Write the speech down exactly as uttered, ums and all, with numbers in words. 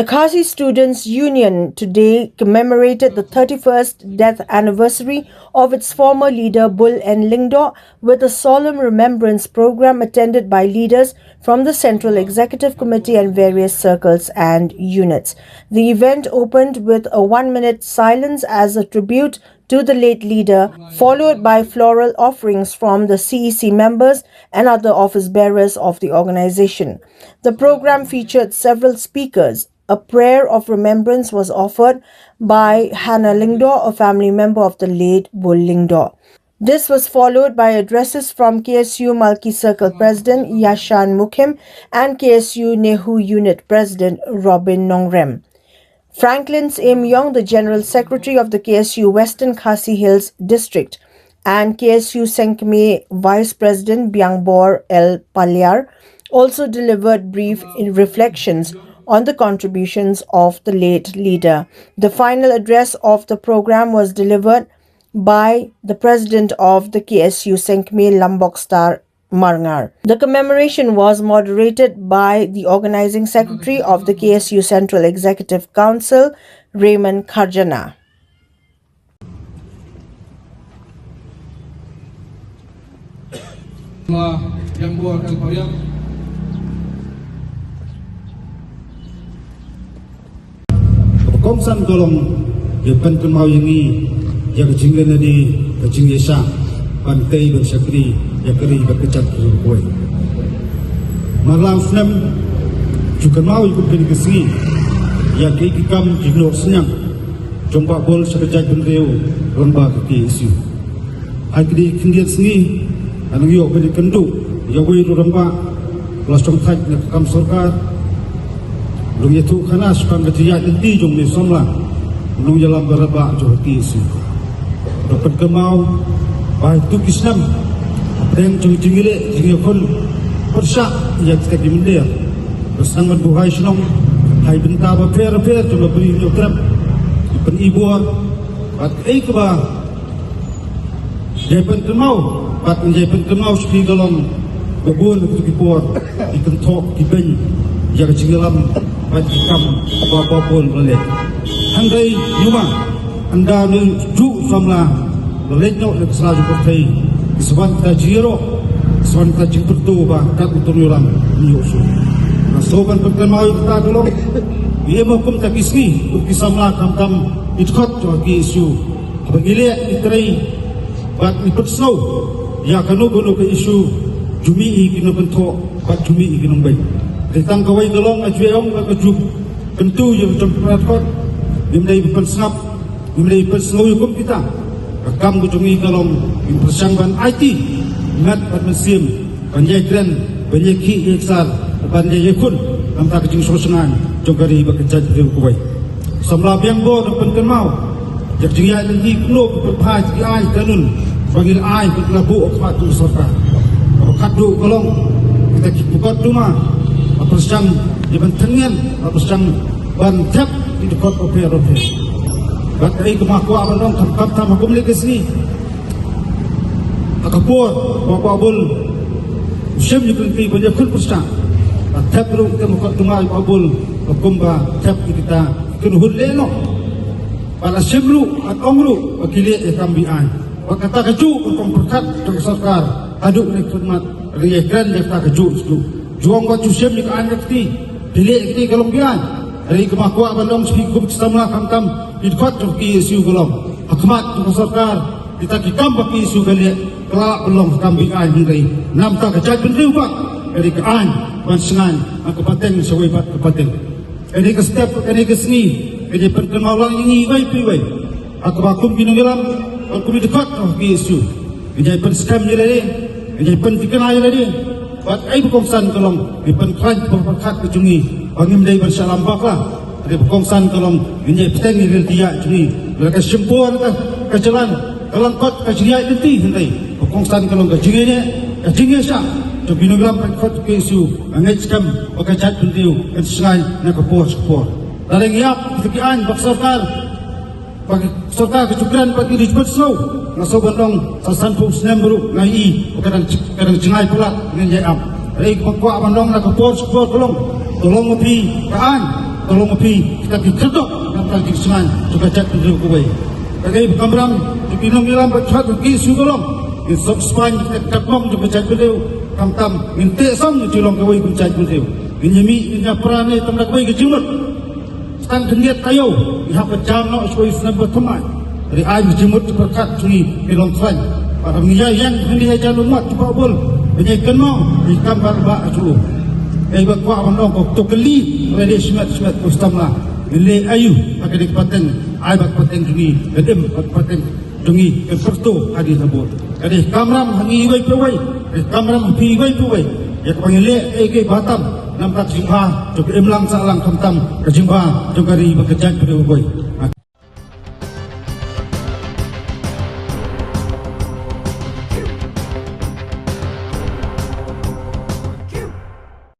The Khasi Students Union today commemorated the thirty-first death anniversary of its former leader Bull N Lyngdoh with a solemn remembrance program attended by leaders from the Central Executive Committee and various circles and units. The event opened with a one-minute silence as a tribute to the late leader, followed by floral offerings from the C E C members and other office bearers of the organization. The program featured several speakers. A prayer of remembrance was offered by Hannah Lyngdoh, a family member of the late Bull Lyngdoh. This was followed by addresses from K S U Malki Circle President Yashan Mukhim and K S U NEHU Unit President Robin Nongrem. Franklin Syiem Yong, the General Secretary of the K S U Western Khasi Hills District, and K S U Sengkmie Vice President Biangbor L Paliar, also delivered brief reflections on the contributions of the late leader. The final address of the program was delivered by the president of the K S U Sengkmie, Lambok Star Marngar. The commemoration was moderated by the organizing secretary of the K S U Central Executive Council, Raymond Kharjana. Kongsan ka long ïa pynkynmaw ïa ngi ïa ka jingïalade, ka jingïasyllok ban tei ban shakri ïa ka ri bad ka jaitbynriew kawei. Mar la u snem ju kynmaw ïa ka pynïaid ka sngi ïa ki kam jingnoh synñiang jong Bah Bull sha ka jaitbynriew lyngba ka K S U. Ha kine ki khyndiat sngi, nga ïoh ban ïakynduh ïa uwei u rangbah ba la shongthait na ka kam sorkar. Long ïathuh khana shaphang ka jingïaid lynti jong une u samla nongïalam ba rangbah jong ka K S U. Nga pynkynmaw ba ha kito ki snem, hapdeng jong ka jingïaleh jingïakhun pyrshah ïa kita ki mynder, ba sdang ban buh hai shnong ha ki bynta bapher bapher jong ka Ri Hynñiewtrep, ki pyni bor bad kaei kaba Jai pynkynmaw, bad jai pynkynmaw sha phi ka long ba bun ha kito ki por ki kynthoh ki beiñ ïa ka jingïalam bad ki kam ba ba bun ba leh. Hynrei ïa ma ynda une u juh samla ba leit noh na ka sla jong ka pyrthei, ki sa wan kita jingïaroh, ki sa wan kita jingpyrto ba kat uto u ïalam un ïoh shuh. Nga sngewbha ban pynkynmaw ïa kata ka long, ïa ma kum kita ki sngi, kum ki samla khamtam ki dkhot jong ka K S U. Haba ngi leh ngi trei bad ngi pynsngew ïa kano kano ka issue, ju mih hi ki nongkynthoh bad ju mih hi ki nongbeiñ. Dei tang kawei ka long, nga ju ong ba ka ju kyntu ïa ka jong ka dkhot. Ngim dei ban pynsngap, ngim dei ban pynsngew ïa kum kita. Ka kam ka jong ngi ka long ngin pyrshang ban aiti met bad mynsiem ban ïai kren, ban ïai khih ïai ksar, ban ïai ïakhun na ka bynta ka jingsngewsynei jong ka ri bad ka jaitbynriew kawei. Samla Biangbor, nga pynkynmaw ïa ka jingïaid lynti kumno ka pyrthei ki ai ka nun ba ngi la ai, ba ngi la buh ha khmat jong ka sorkar. Kaba khatduh ka long kita ki pukot duma, ba pyrshang ïa ban tyngen, ba pyrshang ban thep ki dkhot bapher bapher. Bad kaei kaba nga kwah ban ong, khamtam ha kum kine ki sngi, ha ka por ba u Bah Bull u shim ïa ka lynti ban ïakhun pyrshah, la thep ruh ïa ka mukotduma u Bah Bull ba kumba thep ïa kita ki kynhun lehnoh. Bad la shim ruh, la ong ruh ba ki leh ïa ka kam ba i aiñ. Bad kata kajuh ka kong pyrkhat jong ka sorkar haduh kane ka khmat, ka dei ïa kren ïa kata kajuh shuh. Ju ong ba ju shim ïa ka aiñ ka kti, phi leh ïa kti ka long ba i aiñ. Hynrei kaba nga kwah ban ong sha phi kum ki samla khamtam ki dkhot jong ka K S U ka long, ha khmat jong ka sorkar, kita ki kam ba ka K S U ka leh ka lah ban long ka kam ba i aiñ, hynrei namar ka jaitbynriew pat ka dei ka aiñ ban shngaiñ na ka pateng shawei pat ka pateng. Kane ka step, kane ka sngi, ka dei pynkynmaw lang ïa ngi iwei pa iwei, ha kaba kum ki nongïalam bad kum ki dkhot jong ka K S U, ngin ïai pynskhem ïa lade, ngin ïai pynthikna ïa lade. Bad kaei ba kongsan ka long, ngi pynkhlaiñ ka pyrkhat ka jong ngi ba ngim dei ban shah lam bakla. Kaei ba kongsan ka long, ngin ïai bteng ïa ka lynti ïaid jong ngi. Lada ka shim por ka, ka jlan, ka lyngkot ka jingïaid lynti, hynrei ba kongsan ka long ka jingïaineh, ka jingïaishah jong ki nongïalam bad ki dkhot jong ka K S U. Nga ngeit skhem ba ka jaitbynriew kan shngaiñ na ka por sha ka por. Lada ngi ap kita ki aiñ ba ka sorkar, ba ka sorkar ka ju kren bad ngi dei ban sngew, nga sngewbha ban ong sa sanphew snem ruh nga ïohi ba ka dang, ka dang jngai palat, ngin ïai ap. Hynrei kaba nga kwah ban ong na ka por sha ka por ka long, to long ma phi ka aiñ, Ka long phi kita ki kyrdoh na ka jingsngain jong ka jaitbynriew kawei. Ka dei ba kamram jong ki nongïalam ba chad ki shu ka long, ngin sop spang kita ki katmong jong ka jaitbynriew. Khamtam ngin teh song ngin shu long kawei ka jaitbynriew. Ngin ïa mih ngin ïa pra ne tam da kawei ka jingmut. Tang khyndiat taïew ngi hap ban jam noh shuwa ïa u snem ba thymmai. Ri ai ka jingmut jingpyrkhat jong ngi ki long khlaiñ. Bad ngi ïa ïeng ngi ïa jan ummat jong u Bah Bul ban ïa kynmaw ïa ka kam kaba u la ai. Ei ba kwah ban ong ko, to kylli, ri dei shimet shimet ko samla. Ngin leh aïu ha kane ka pateng, ai ba ka pateng jong ngi kan im, ba ka pateng jong ngi kan pyrto hadien habud. Ka dei kamram ha ngi iwei pa iwei, ka dei kamram ha phi iwei pa iwei ïa kaba ngin leh kaei kaei ba tam namar ka jingbha jong ka imlang sahlang, khamtam ka jingbha jong ka ri bad ka jaitbynriew kawei.